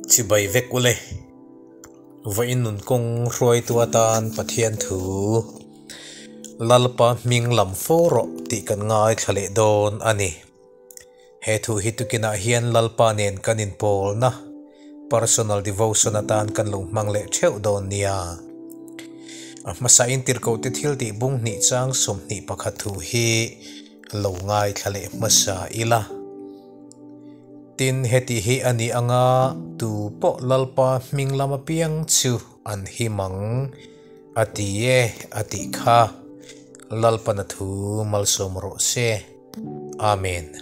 Chibai vek ule. Vawiin nun kawng hruaitu atan Pathian thu Lalpa hming lam fo rawh tih kan ngaithla leh dawn a ni. He thu hi tukinah hian Lalpa nen kan inpawlna, personal devotion, atan kan lo hmang leh theuh dawn nia. A hmasain tirhkohte thil tih bung hnih chang 21 thu hi lo ngaithla leh hmasa ila. Tin, heti hi a ni anga tu pawh Lalpa hming lam apiang chu an him ang, a ti e, a tih kha. Lalpana thu malsawm rawh se. Amen.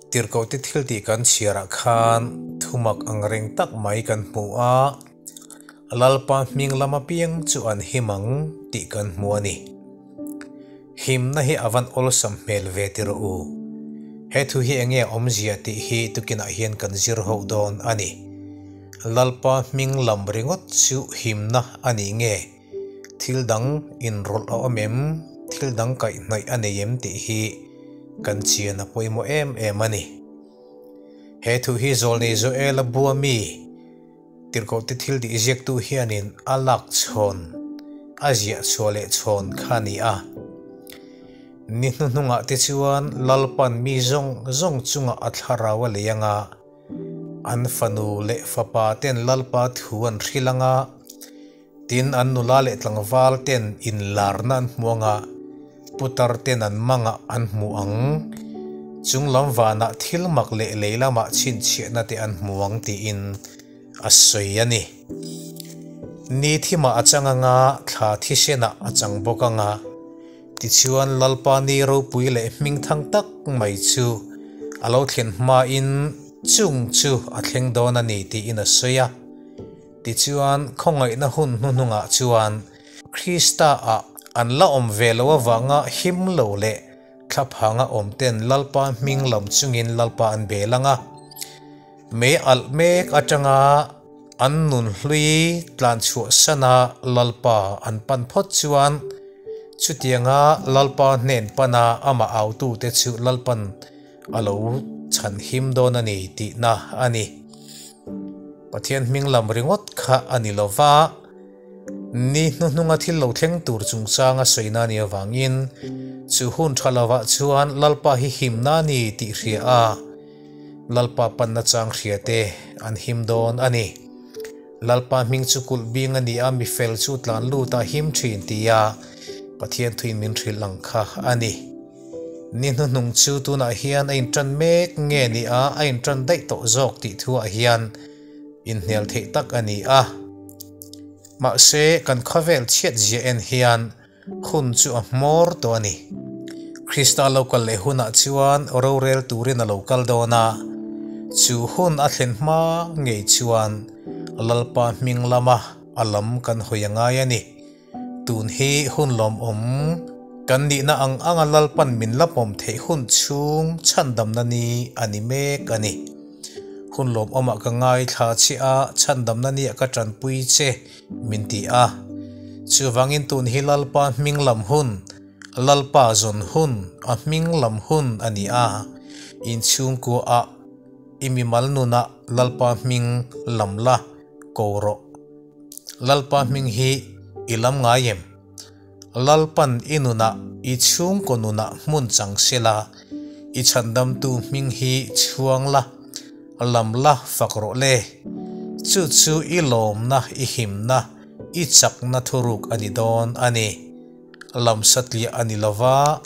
Tirhkohte thil tih kan chhiarah khan thumak angreng tak mai kan hmu a, Lalpa hming lam apiang chu an him ang tih kan hmu a ni. Himna hi a van awlsam hmel ve ti rawh u. He thu hi enge a awmzia tih hi tukinah hian kan zir ho dawn a ni. Lalpa hming lam ringawt chu himna a ni nge? Thil dang inrawlh a awm em? Thil dang kaihhnawih a nei em tih hi kan chian a pawimawh em em a ni. He thu hi Zawlnei Joela bua mi? Tirhkohte thil tih ziaktu hianin a lak chhawn, a ziah chhuah leh chhawn kha a ni a. Ni hnuhnungah te chuan Lalpan mi zawng zawng chungah a thlarau a lei anga, an fanu leh fapa ten Lalpa thu an hrilh anga, tin an nula leh tlangval ten inlarna an hmu anga, putar ten an mangah an hmu ang, chung lam vanah thil mak leh lei lamah chhinchhiahna te an hmu ang tiin a sawi a ni. Ni thimah a chang anga, thla thisenah a chang bawk anga, tichuan Lalpa ni ropui leh hmingthang tak mai chu a lo thlen hmain chung chu a thleng dawn a ni tiin a sawi a. Tichuan khawngaihna hun hnuhnungah chuan Krista-ah an la awm ve lo avanga him lo leh thlaphanga awm ten Lalpa hming lam chungin Lalpa an bel ang a. Mei alh mek atanga an nun hlui tlan chhuahsana Lalpa an pan phawt chuan chutianga Lalpa hnen pana amah autute chu Lalpan a lo chhan him dawn a ni tihna a ni. Pathian hming lam ringawt kha a ni lova. Ni hnuhnunga thil lo thleng tur chungchanga sawina a nih avangin chu hun tha lovah chuan Lalpa hi himna a ni tih hria a, Lalpa panna chang hria te an him dawn a ni. Lalpa hming chu kulh bing a ni a, mi fel chu tlan lut a him thin tia Pathian thuin min hrilh ang kha a ni. Ni hnuhnung chu tunah hian a intan mek nge ni a, a intan daih tawh zawk tih thuah hian inhnial theih tak a ni a. Mahse, kan khawvel chhiat zia en hian hun chu a hmawr tawh a ni. Krista lo kal leh hunah chuan rorel turin a lo kal dawn a, chu hun a thlen hma ngei chuan Lalpa hming lama a lam kan hawi a ngai a ni. Tun hi hun lawmawm kan nihna ang anga Lalpan min la pawm theih hun chhung chhandamna ni a ni mek a ni. Hun lawmawmah ka ngaithla che a, chhandamna niah ka tanpui che min ti a. Chuvangin tun hi Lalpa hming lam hun, Lalpa zawn hun, a hming lam hun a ni a. Inchhungkuaah i mimal nunah Lalpa hming lam la ko rawh. Lalpa hming hi i lam ngai em? Lalpan i nunah, i chhungkaw nunah hmun chang sela, i chhandamtu hming hi chhuang la, lam la fak rawh le. Chu chu i lawmna, i himna, i chakna thuruk a ni dawn a ni. Lam satliah a ni lova,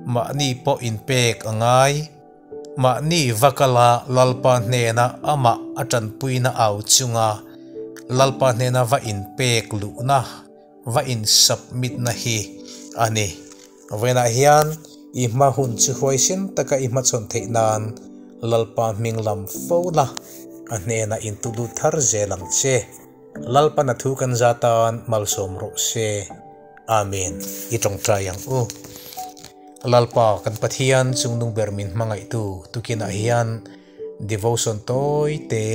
mahni pawh inpek a ngai. Mahni vakala Lalpa hnena amah a tanpuina au chunga Lalpa hnena va inpek luhna, va insubmit-na hi a ni. Vawiinah hian i hma hun chu huaisen taka i hmachhawn theih nan Lalpa hming lam fo la, a hnenah intulut thar zel ang che. Lalpan a thu kan za tan malsawm rawh se. Amen. I tawngtai ang u. Lalpa kan Pathian chungnung ber min hmangaihtu tukinah hian devotion tawi te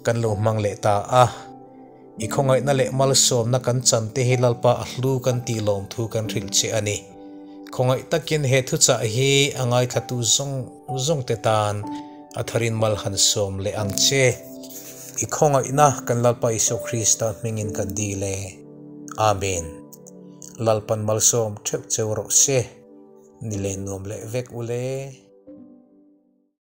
kan lo hmang leh ta a. I khawngaihna leh malsawmna kan chan te hi Lalpa a hlu kan tih lawm thu kan hrilh che a ni. Khawngaih takin he thuchah hi a ngaithlatu zawng zawng te tan a tharin mal han sawm leh ang che. I khawngaihna kan Lalpa Isua Krista hmingin kan dil e. Amen. Lalpan malsawm theuh cheu rawh se. Ni leh nuam leh vek ule.